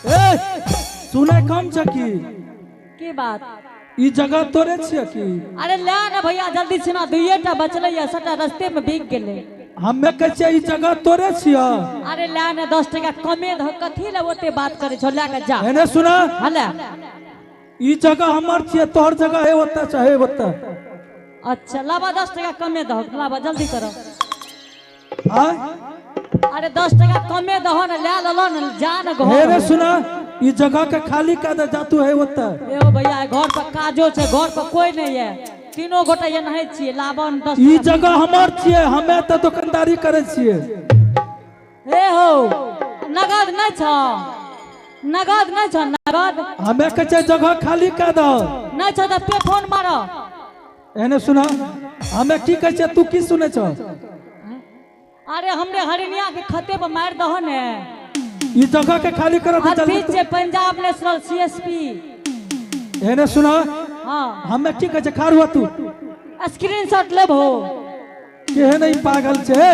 ए सुनै कम छ की? की बात? ई जगह तोरे छियै की? अरे ले ना भैया जल्दी सुना, दुइये टा बचलै या सबटा रस्ते में बिक गेलै। हमे कहै छियै ई जगह तोरे छियै। अरे ले ना 10 टका कमे धो, कथी ले ओते बात करै छौ, लए के जा। एने सुना, हाँ ले। ई जगह हमर छियै, तोहर जगह है ओतऽ चाहे ओतऽ। अच्छा लाबा 10 टका कमे दहो, लाबा जल्दी करो। आय? अरे 10 टका कमे दहो ना, ले ललो ना, जा ना घर। हे रे सुना, ई जगह के खाली कर दे, जा तू है ओतऽ। एगो भैया घर पर काजो छै, घर पर कोई नहीं है, तीनों गोटा ये नहीं छियै, लाबन 10 ई जगह हमर छियै, हमे तऽ दुकानदारी करै छियै। हे हो नगद नहीं छ, नगद नहीं छ, नगद हमे कहै छियै जगह खाली कर दो। नहीं छ तऽ पे फोन मारो। एने सुना, हमे की कहै छियै तू की सुनै छ? अरे हमरे हरिणिया के खते पर मार दहो ने। ई जगह के खाली करो तो जल्दी। अथी छै पंजाब नेशनल सीएसपी। एने सुना, हाँ हमे की कहै छियै, खार हुआ तू स्क्रीनशॉट लेबहो। केहन ई पागल छै,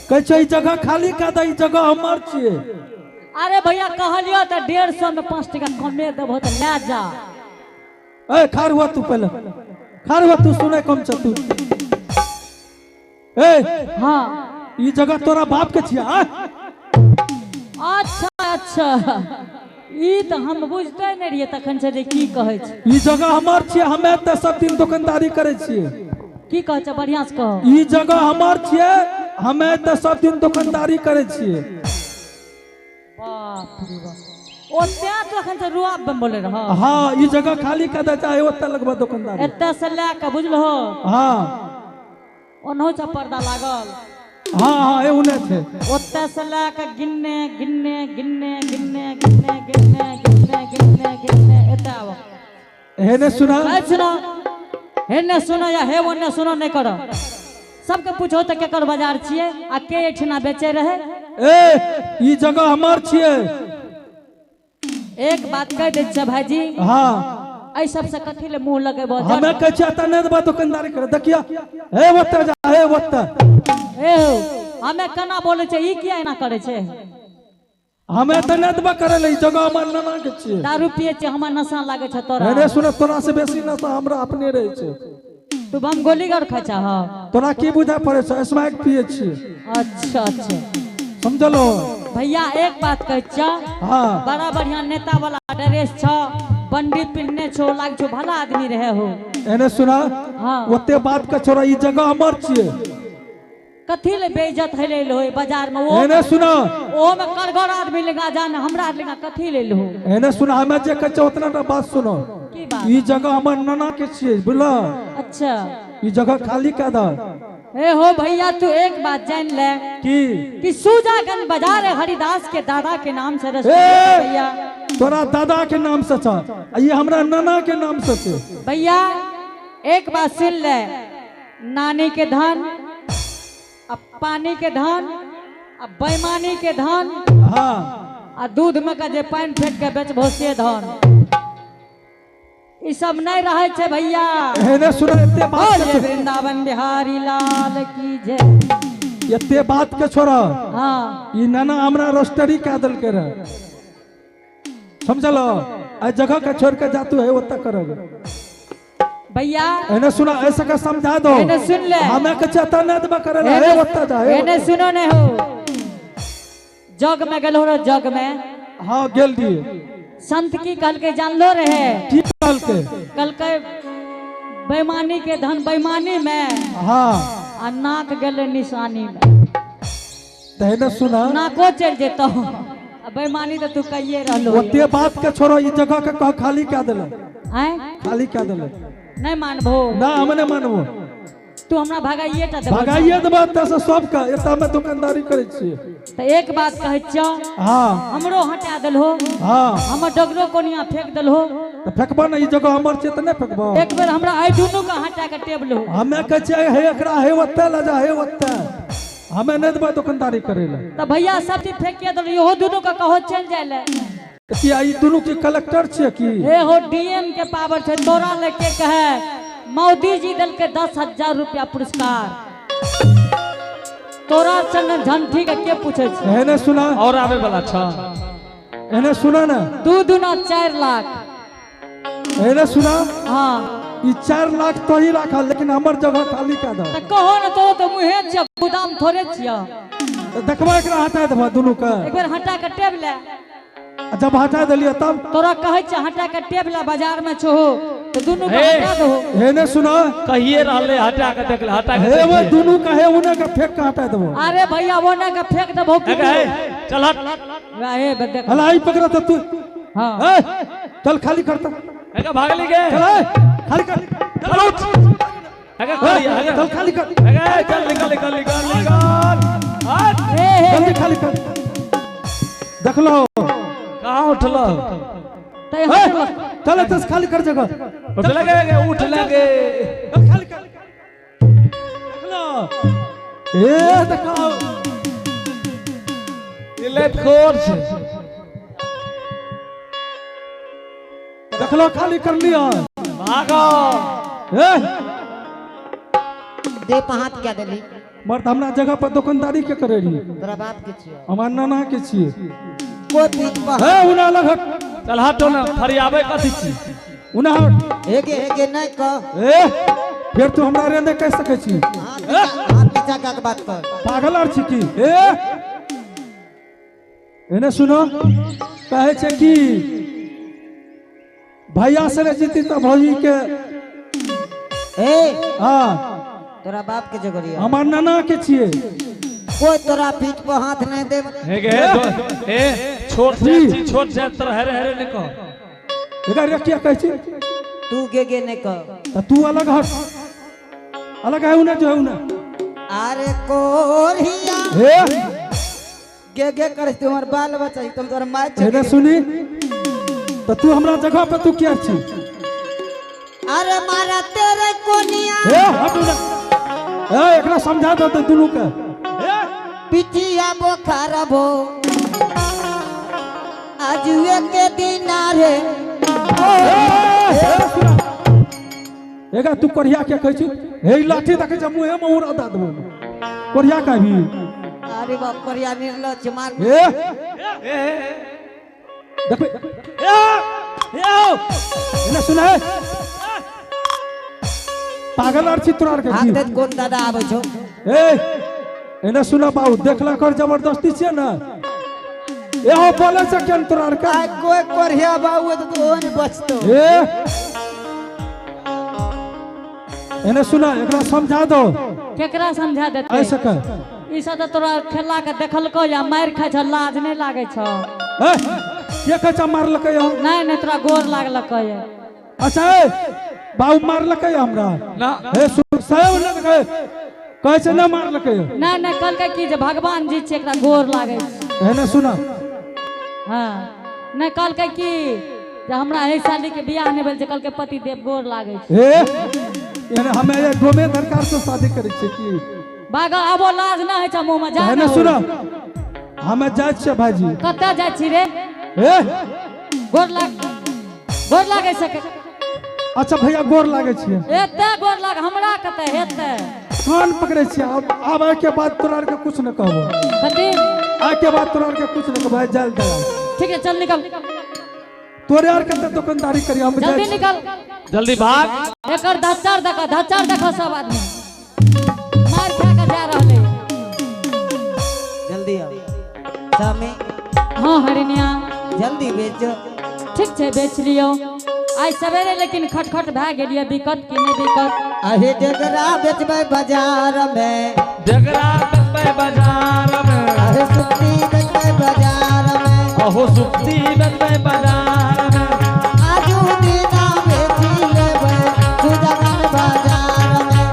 कहै छै ई जगह खाली कर दे, ई जगह हमर छियै। अरे भैया कहलियो तऽ 150 में 5 टका कमे देबहो तऽ ले जा। ए खार हुआ तू, पहले खार हुआ तू, सुनै कम छ तू। ए हाँ ई जगह तोरा बाप के छियै। आ? अच्छा अच्छा, ई तऽ हम बुझते नहि रहियै तखन से जे की कहै छै। ई जगह हमर छियै, हमे तऽ सब दिन दुकानदारी करै छियै। की कहै छै, बढ़िया से कहो। ई जगह हमर छियै, हमे तऽ सब दिन दुकानदारी करै छियै। बाप रे बाप, ओते तखन से रुआब में बोले रह। हाँ ई जगह खाली कर दे, चाहे ओतऽ लगबा दुकानदारी। एतऽ से लए कऽ बुझलहो। हाँ ओनहो से पर्दा लागल। हाँ हाँ एउने छै। ओतऽ से लए कऽ गिनने गिनने गिनने गिनने गिनने गिनने गिनने गिनने गिनने एतऽ आबऽ। हेने सुना, हे सुनो, हेने सुनो या हे ओने सुनो नहीं करो। सबके पूछो तऽ केकर बाजार छियै आ के एहिठिना बेचे रहे। ए ई जगह हमर छियै। एक बात कह दै छियै भाईजी। हाँ एहि सबसे कथी ले मुँह लगेबो? हमे कहै छियै एतऽ नहि देबा दुकानदारी करे, देखिया हे ओतऽ जा, हे ओतऽ। हे हो हमे केना बोलै छै, ई किया एना करै छै? हमे तऽ नहि देबा करे ले, ई जगह हमर नाना के छियै। दारू पिए छियै, हमर नशा लागै छै तोरा। हेने सुन, तोरा से बेसी नशा हमरा अपने रहै छै। तू बम गोली गर खाइ छह? तोरा की बुझाय पड़ै छै, स्मैक पिए छियै। अच्छा अच्छा समझलो भैया, एक बात कहै छियौ। हाँ बड़ा बढ़िया नेता वाला ड्रेस छौ, बंडी पिन्हने छौ, लाग छौ भला आदमी रहे हो। एने सुना, हाँ ओते बात के छोड़ा, ई जगह हमर छियै। कथी ले बेइज्जत हेले हो बाजार में? ओ एने सुना, ओ में करगर आदमी लगा जान, हमरा लगा कथी ले हो? एने सुना, हमे जे कहै छियै ओतना टा बात सुनो। की बात? ई जगह हमर नाना के छियै, बुझलो? अच्छा ई जगह खाली कर दे। ए हो भैया, तू एक बात जान ले की कि सूजागंज बाजार है हरिदास के दादा के नाम से रजिस्टर। भैया तोरा दादा के नाम से छ, ये हमरा नाना के नाम से छै। भैया एक बात सुन ले, नानी के धन, अब पानी के धन, अब बेईमानी के धन, हाँ आ दूध में का जे पानि फेंक के बेचबो से धन, ई सब नहीं रहे छै भैया। एने सुन, एते बात बोले वृंदावन बिहारी लाल की जय। एते बात के छोड़ा। हाँ ई नाना हमरा रजिस्ट्री कए देलकै रहे, समझलो? एहि जगह के छोड़ के जा तू है ओतऽ करब। भैया एने सुना, ऐसा के समझा दो। एने सुन ले, हमे के चेता नहीं देबा करे ले, हे ओतऽ जा, हे एने सुनो नहीं हो, जग में गेलो रो, जग में। हाँ गेल दिए। संत की कहलकै जानलो रहे? की कहलकै? कहलकै बेईमानी के धन बेईमानी में, हाँ आ नाक गेलै निशानी में। तऽ एने सुना, नाको चलि जेतौ, आ बेईमानी तऽ तू कहिए रहलो। ओते बात के छोड़ो, ई जगह के कह खाली कए देले। आँय खाली कए देले। नहीं मानबो? ना हम नहीं मानबो। तू हमरा भगाइए टा देबो। भगाइए देबो एतऽ से सबके, एतऽ हमे दुकानदारी करै छियै। तऽ एक बात कहै छियौ, हाँ हमरो हटा देलहो, हाँ हमर डगरो कोनिया फेंक देलहो। तऽ फेकबो ने, ई जगह हमर छियै तऽ नहि फेकबो। एक बेर हमरा एहि दुनू के हटा के टेबल हो। हमे कहै छियै हे एकरा हे ओतऽ लऽ जा, हे ओतऽ, हमे नहि देबै दुकानदारी करै लए। तऽ भैया सब चीज फेंकिए देलहो, इहो दुनू के कहो चलि जाय लए। किया ई दुनू की कलेक्टर छियै की? हे हो डीएम के पावर छै, तोरा लेके कहे मोदी जी देलकै 10,000 रुपया पुरस्कार, तोरा संग झंठी के के पूछे छै? एने सुना, और आवे वाला छ। एने सुना ना, 2 दूना 4 लाख। एने सुना। हाँ ई 4 लाख तो ही राखा, लेकिन हमर जगह खाली कर दो। त कहो न तो तो मुहे छिया, गोदाम थोड़े छिया। तो देखबा एकरा हटा देबा दुनू के। एक बेर हटा के टेब ले। जब हटा देलिए तब तोरा कहै छ हटा के टेब ले, बाजार में छहो तो दुनू के हटा दहो। एने सुना, कहिए रहले हटा के देख ले, हटा के हे वो दुनू कहे उने के फेंक के हटा देबो। अरे भैया वो ना के फेंक देबो की चल हट। हे देख हला आई पकड़ा त तू। हां ए चल खाली करता। एका भागली के चल खाली कर, चल उठ। एका खाली, चल खाली कर। एका चल निकल निकल निकल निकल हट। ए हे जल्दी खाली कर। देख लो कहां उठलो त हट। चल तस खाली कर जगह। उठ लगे उठ लगे, चल खाली कर। देख लो ए देखाओ इले कोर्स देख लो खाली कर लिया। भागो ए दे पर हाथ क्या देली मर्द, हमरा जगह पर दुकानदारी के करे रही? तोरा बाप के छियो, हमार नाना के छिए। कोई पीठ पर ए उना अलग हट। चल हटो ना, फरियाबे कथी छी? उना हट। हेगे हेगे नहीं कह। ए फिर तू हमरा रेंदे कह सकै छी? हाथ पीछा का बात कर, पागल आर छी की? ए एने सुनो, कहै छै कि भैया से नहीं जीती तो भौजी के। ए हाँ तोरा बाप के जगरिया, हमार नाना के छिए। कोई तोरा पीठ पर हाथ नहीं दे। हे गे ए छोट से छोट से तोरा हेरे हेरे नहीं कह। एकरा रे किया कहै छी? तू गे गे नहीं कह। त तू अलग हट, अलग है उना जो है उना। अरे कोरिया हे गे गे करे तुम्हार बाल बच्चा तुम तोरा मार एने सुनी त तू हमरा जगह पे तू किया छी? अरे मारा तेरे कोनिया। हे हट उना। ए एकरा समझा दे दुनू के। पिटिया बोखार भो आजुए के दिना रे। एगा तू कोरिया के कहै छी? हे लाठी देखै छ मुहे में उड़ा दा देबो। कोरिया का भी? अरे बाप कोरिया निर्लज छ मार। ए ए देखो ए ए एने सुन है, पागल आर छी तोरा आर के हाथ दे कोन दादा आबै छौ। ए एने सुना बाबू, देखला कर जबरदस्ती छियै ना। एहो बोले से केन तोरा आर के? आइ कोई कोरिया बाबू तो तू ओन बचतो। ए एने सुना, एकरा समझा दो। केकरा समझा देते? ऐसे कह ई सब त तोरा खेला के देखलको या मार खाइ छ, लाज नहीं लागै छ? ए के कहै छ मारलकै हम? नहीं नहीं तोरा गोर लागलकै। अच्छा ए बाबू मारलकै हमरा ना। हे साहेब ने कहे कहै छै ना मारलकै। नहीं नहीं कहलकै कि जे भगवान जी छै एकरा गोर लागै छै। एने सुना। हाँ नहीं कहलकै कि जे हमरा एहि साली के बियाह नहीं भेल छै, कहलकै पति देव गोर लागै छै। ए एने हमे डोमे सरकार से शादी करै छियै की? बागा आबो लाज ना होइ छै मुँह में जा। एने सुना, हमे जाइ छियै भाईजी। कतऽ जाइ छी रे? ए गोर लाग, गोर लागै सके। अच्छा भैया गोर लागै छियै। एते गोर लाग हमरा कतऽ हेतै? कान पकड़ै छियै। आब आइ के बाद तोरा आर के कुछ न कहबो। कथी? आइ के बाद तोरा आर के कुछ न कहबो। जाल दे। ठीक है चल निकल। तोरे आर के दुकानदारी करी हम जाइ। जल्दी निकल, जल्दी भाग। एकर धच्चर देखो, धच्चर देखो, सब आदमी मार खा के जा रहले। जल्दी आओ सामी। हाँ हरिनिया जल्दी बेचो। ठीक छै बेच लियो। आइ सवेरे लेकिन खटखट भए गेलियै, बिकत कि नहि बिकत? अहे जगरा बेचबै बाजार में, जगरा बेचबै बाजार में, अहे सुप्ती बेचबै बाजार में, अहो सुप्ती बेचबै बाजार में, आजू दिना बेची लेबै सुजगन बाजार में।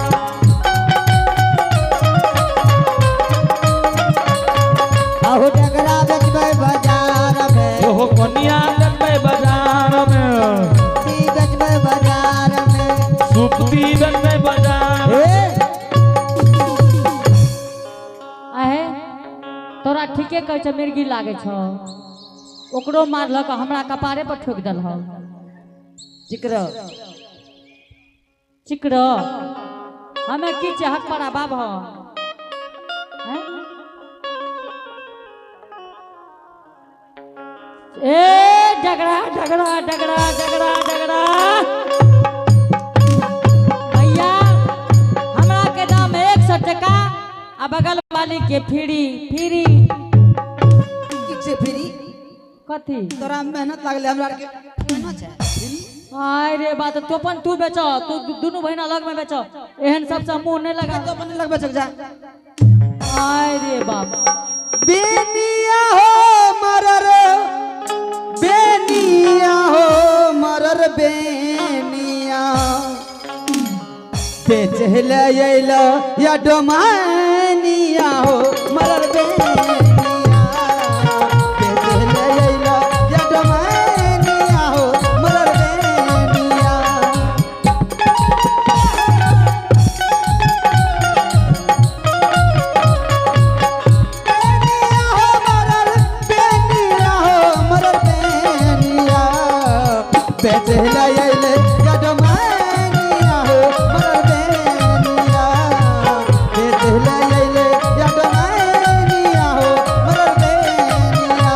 अहो जगरा बेचबै बाजार में, ओहो कनिया बेचबै बाजार में, सुप्ती बेचबै बाजार में, सुप्ती बेचबै बाजार में। अहे तोरा ठीके कहै छ मिर्गी लागै छौ। ओकरो मारलक हमरा कपारे पर ठोकि देलहक। चिकर चिकर हमें की छै हक पर बाब हो। ए डगरा डगरा डगरा डगरा डगरा भैया हमरा के दाम 100 टका आ बगल वाली के फ्री फ्री। की छै फ्री? कथी? तोरा मेहनत लागले, हमरा आर के केना छै फ्री? आय रे बात, तू अपन तू बेचो, तू दुनू बहिन अलग में बेचो, एहन सबसे मुंह नहीं लगा। तो अपन लग बेचक जा। आय रे बाप। बेनिया हो मरर, बेनिया हो मरर बेनिया, बेचे ले अइलो या डोमानिया हो मरर बेनिया, बेचे ले अइलो या डोमानिया हो मरर बेनिया। बेनिया हो मरर बेनिया हो मरर बेनिया, बेचे ले अइले या डोमानिया हो मरर बेनिया, बेचे ले अइले या डोमानिया हो मरर बेनिया।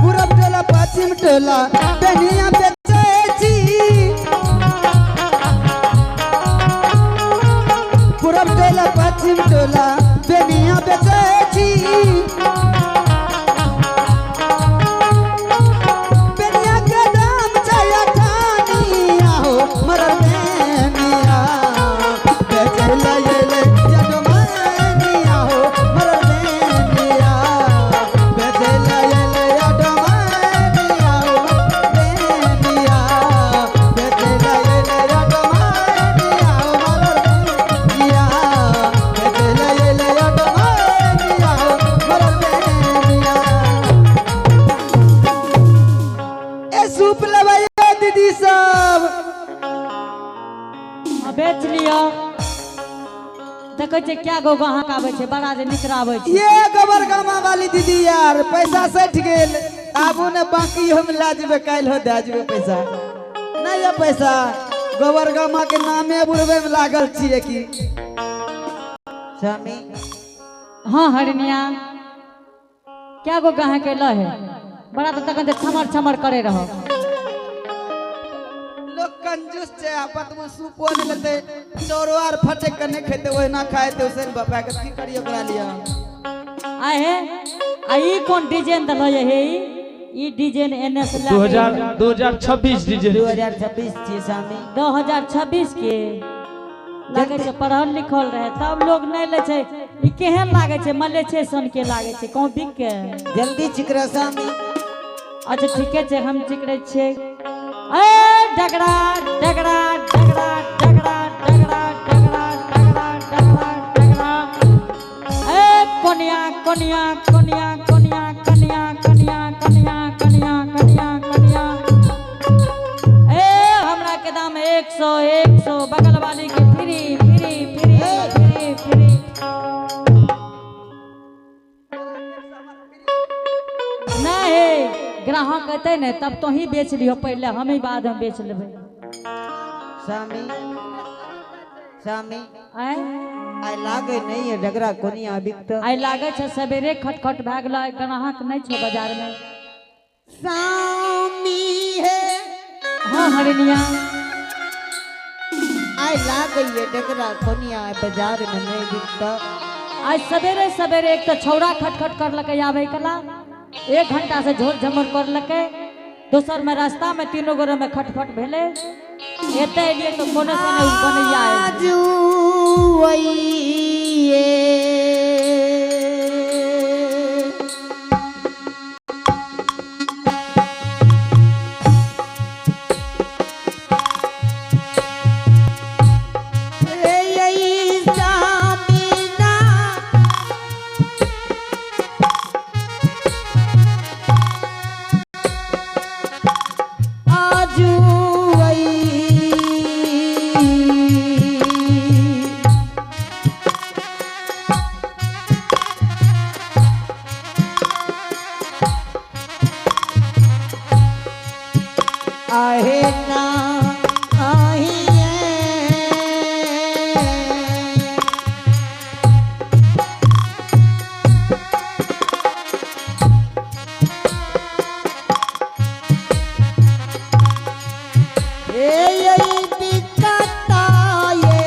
पूरब टोला पश्चिम टोला बेनिया बेचे छी, पूरब टोला पश्चिम टोला बेनिया बेचे छी, बेनिया के दाम छै अठानिया हो मरल बेनिया, बेचे ले अइले यडमानिया हो मरल बेनिया, बेचे ले अइले यडमानिया हो बेनिया, बेचे ले अइले यडमानिया हो मरल बेनिया, बेचे ले अइले यडमानिया हो मरल बेनिया। ए सूप लबैया दीदी सब। हाँ, बेच लियो। देखै छै क्या गो ग्राहक आबै छै, बड़ा जे निकरा आबै छै। ये गोबर गामा वाली दीदी यार पैसा सठि गेल, आबू ने बाकी हम ला जेबै, काल्हि हो दए जेबै पैसा। नहीं ये पैसा गोबर गामा के नामे बुढ़बे में लागल छियै की। स्वामी। हाँ हरिनिया, क्या गो ग्राहक एलो है, बड़ा तो तखन से छमर छमर करे रहो। लोग कंजूस छै, आपत में सूपो नहीं लेते, चौरो आर फटे के नहीं खेते, ओहिना खाए ते उसे बापा के की करियो ओकरा लिया। आए हे, आ ई कोन डिजाइन दलो हे, ई डिजाइन एने से ला के 2026 डिजाइन। 2026 छी स्वामी। 2026 के लागे छै, पढ़ल लिखल रहे तब लोग नहीं ले छै। ई केहन लागे छै, मलेछे सन के लागे छै, कहूँ बिक के। जल्दी चिकरा स्वामी। अच्छा ठीके छै, हम चिकरै छियै। ए डगरा डगरा डगरा डगरा डगरा डगरा डगरा डगरा डगरा, ए कोनिया कोनिया कोनिया कोनिया कनिया कनिया कनिया कनिया कनिया कनिया, ए हमरा के दाम 100 100, बगल वाली के free free free free free. नहीं ग्राहक एतै ने तब तो ही बेच लियो, पहले हम ही बाद में बेच लेबै। स्वामी स्वामी। आय? आइ लागे नहीं है डगरा कोनिया बिकत। आइ लागे छै सवेरे खटखट भए गेलो, आइ ग्राहक नहीं छौ बाजार में। स्वामी हे। हाँ हरिनिया। आइ लागे है डगरा कोनिया बाजार में नहीं बिकत। आज सवेरे सवेरे एक तो छौड़ा खटखट करलकै आबै कला, 1 घंटा से झोर झमर करलकै, दोसर में रास्ता में तीनों गोरे में खटखट भेलै, एते एलियै तो कोनो से नहि बनैया आयल। आजू आइए। आजू आहे ना आहिए। ए ये बिकता ये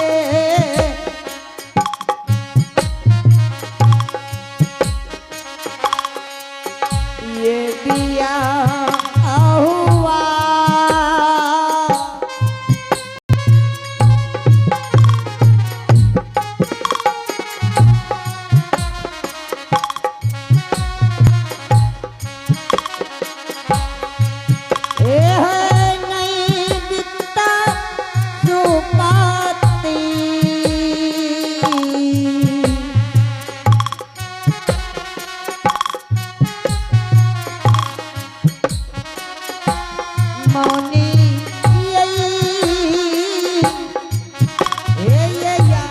ये बिया हुआ। ए है नहीं बिकता सुपाती। मौनी यही ए ये या।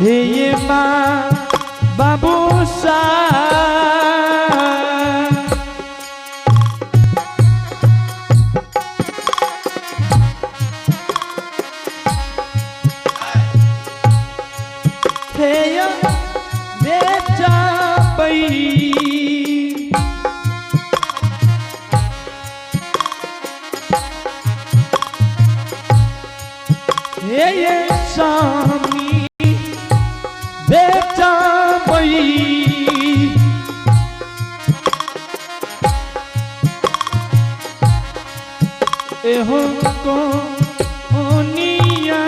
हे ये माँ बाबू सा हे ये बेचा पई। हे ये स्वामी बेचा बई। एहो को निया।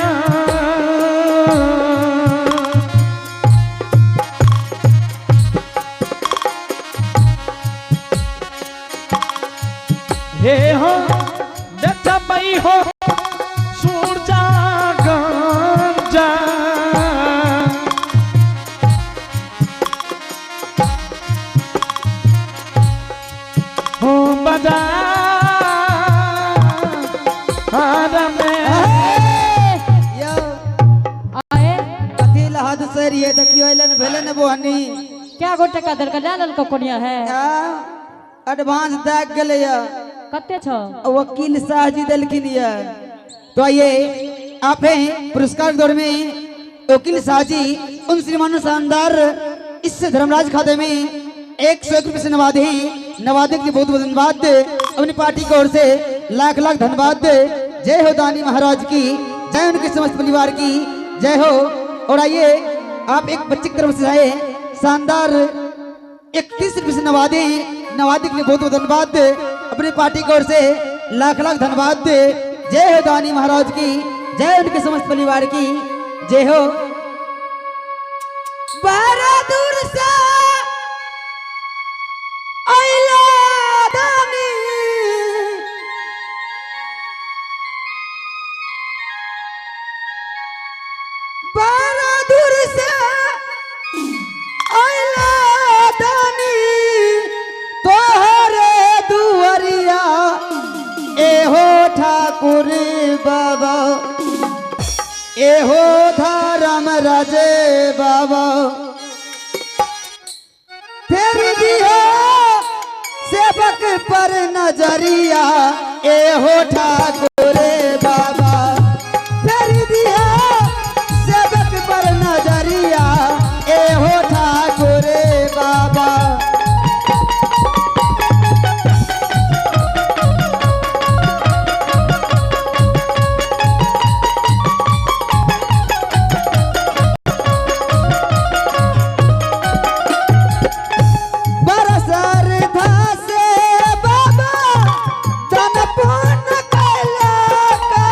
हे हो बेचा बई हो सूरजा गंजा। हो बाजार में यौ आहे कथी लए हद से रहियै देखियो अइले ने भेलै ने बोहनी। क्या गो टका देलकै लए लेलको कोनिया है। आ, एडवांस दए के गेलै यऽ। कते छौ? वकील साहब जी देलखिन यऽ। तो आइए आप हैं पुरस्कार दौर में वकील साहब जी उन श्रीमान शानदार इस धर्मराज खाते में 101 रुपये से नवादे हैं। नवादे के लिए बहुत बहुत धन्यवाद। अपनी पार्टी की ओर से लाख लाख धन्यवाद। जय हो दानी महाराज की जय, उनके समस्त परिवार की जय हो। और आइए आप एक बच्चे की तरफ से आए शानदार 31 रुपये से नवादे हैं। नवादे के लिए बहुत बहुत धन्यवाद। अपनी पार्टी की ओर से लाख लाख धन्यवाद। जय हो दानी महाराज की जय, उनके समस्त परिवार की जय हो। बड़ा दूर से आइला दानी, बड़ा दूर से आइला दानी, तोहरे दुआरिया एहो ठाकुर बाबा, एहो धर्म राजे बाबा। फिर दिहो सेवक पर नजरिया एहो ठाकुर बाबा। फिर दिहो सेवक पर नजरिया एहो ठाकुर बाबा। बरसर धासे बाबा धन पुण्य कैला का।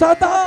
सदा।